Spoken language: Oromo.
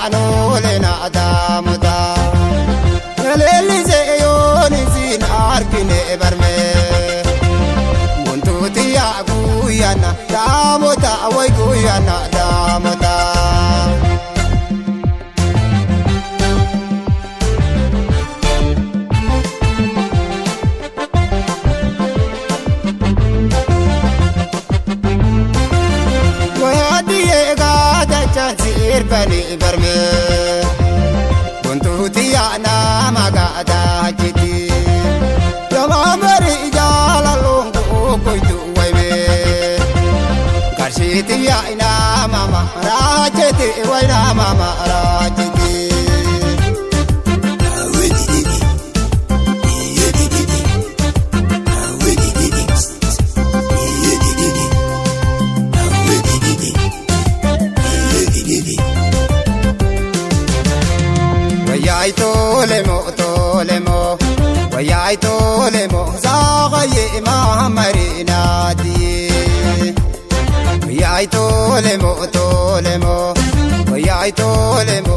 Aanoolee na daamota. Leellisee yoon isin argine barme. Wantooti yaa guyyaana daamota way guyyaana daamota. Waadiyee gaadachaan sirbanii barme. Wantooti yaa nama gaadaa jiti. Yamaamari jaalaloon gogoytu wayme. Garshiiti yaa inaamama raachiti waynaamama raachiti. Wayyaay tole moo tole moo wayyaay tole moo zaaqayyee mahamarinaati. Wayyaay tole moo tole moo wayyaay tole moo.